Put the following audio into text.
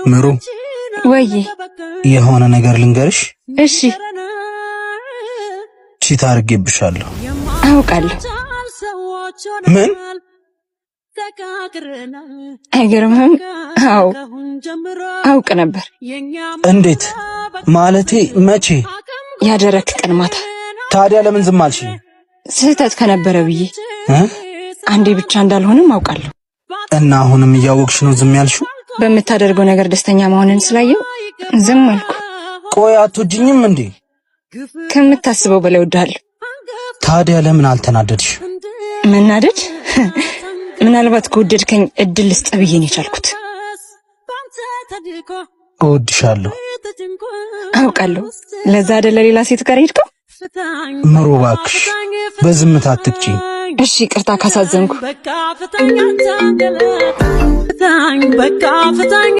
ምሩ። ወይ። የሆነ ነገር ልንገርሽ። እሺ። Cheat አድርጌብሻለሁ። አውቃለሁ። ምን? አይገርምህም? አዎ፣ አውቅ ነበር። እንዴት? ማለቴ መቼ? ያደረክ ቀን ማታ። ታዲያ ለምን ዝም አልሽኝ? ስህተት ከነበረ ብዬ። እ? አንዴ ብቻ እንዳልሆነም አውቃለሁ። እና አሁንም እያወቅሽ ነው ዝም ያልሽው? በምታደርገው ነገር ደስተኛ መሆንን ስላየው ዝም አልኩ። ቆይ፣ አትወጂኝም እንዴ? ከምታስበው በላይ እወድሃለሁ። ታዲያ ለምን አልተናደድሽ? መናደድ? ምናልባት ከወደድከኝ እድል ልስጥ ብዬ ነው የቻልኩት። እወድሻለሁ። አውቃለሁ። ለዛ አይደለ ሌላ ሴት ጋር ሄድከው? ምሩ፣ እባክሽ በዝምታ አትቅጪኝ። እሺ፣ ይቅርታ ካሳዘንኩ። በቃ ፍታኝ።